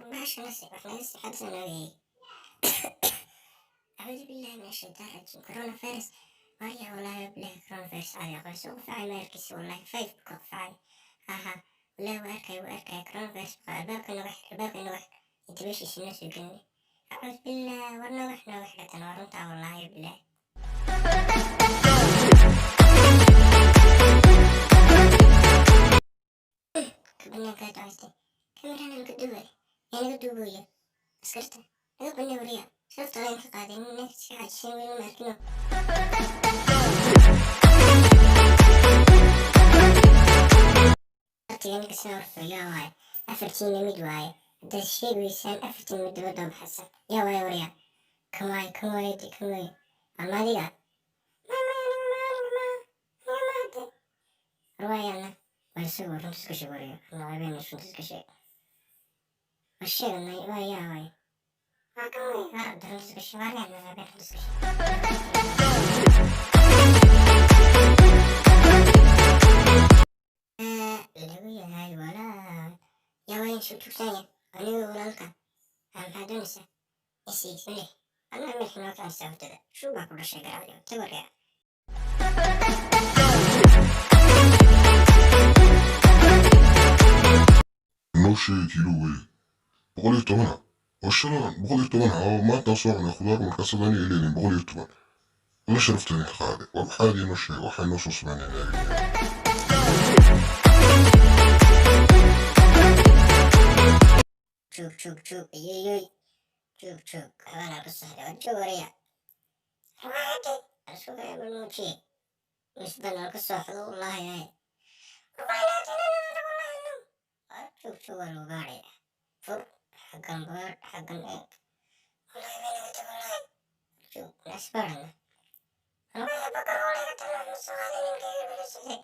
Bahasha nasi wax naga sii xadsan naga. أعوذ بالله من الشيطان الرجيم. كورونا فيروس وهي والله بالله كورونا فيروس عادي قوي سوق فعي ما يركز والله فايف بقى فعي ها لا وأركي وأركي كورونا فيروس بقى الباب نوح الباب نوح انت باش الناس يقولني أعوذ بالله ورنوح نوح لا تنورنتا والله بالله. كبرنا كانت عايزتي كاميرا أنا قدوبة يعني قدوبية askarta naga banee wariya sharafta layn ka qaaday nin naagtiisa xaajiseen weli ma arkino. Waqtiga ninka soo horfo yaa waaye afartiina mid waaye haddaad sheegi weysaan afartiin mid dabadda baxsan yaa waaye wariya kan waaye kan waaye de kan waaye ama adiga warwaayana waa isagu runta iska sheeg wariyo habeen runta iska sheeg war sheeganay waa yaa waaye waa kan waaye war abda runta iska sheeg war yaana habeen runta iska sheeg. Lagu yahay walaal yaa waa in tugsanaya aniga walaalka maxaa doonaysaa isii milix anaa milix noo keenaysaa hurdada shuu baa ku dhashay garaacyo tag waryaa. Noo sheegi kiilo weeye 110 oo shalaan 110 oo maantaan soo cunay khudaar markaas aniga leedin 110 la sharafta idinka qaaday waa maxaad inoo sheeg waxay noo soo sameynayaan. Joog joog joog ayeeyoy joog joog waxbaana ku saxday war joog waraya rawaayade asuga balmuujiye misbana ka soo xdo wallaahi ay joog joog waa lagu baaraya fur xaggan baar xaggan eeg wallaahi bay naga tag wallaahi joog naas baarana wallaahi boqor walaga tala ma soo qaaday ninkayga bala socday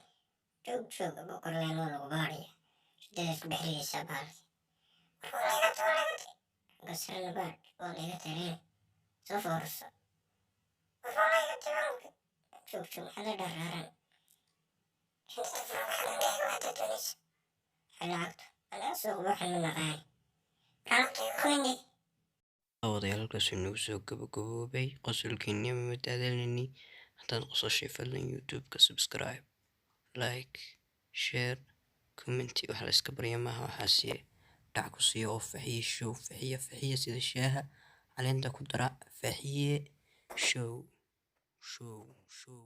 joog joog boqor weyn waa lagu baaraya sideed isku dhex ridaysaa bahalki gasrana baar waa laga tareen soo foorso joog joog maxaa la dharaaran lacagto anaa suuq waxaan ma naqaani lacagto. Odayaal halkaas inagu soo gabagaboobay qosolkiinii ama madadaalinii. Haddaad qososhay fadlan YouTube-ka subscribe, like, share, comment. Wax la iska barya maaha waxaasiye dhac ku siiya oo Faxiye Show. Faxiye Faxiye sida shaaha caleenta ku dara. Faxiye Show Show Show.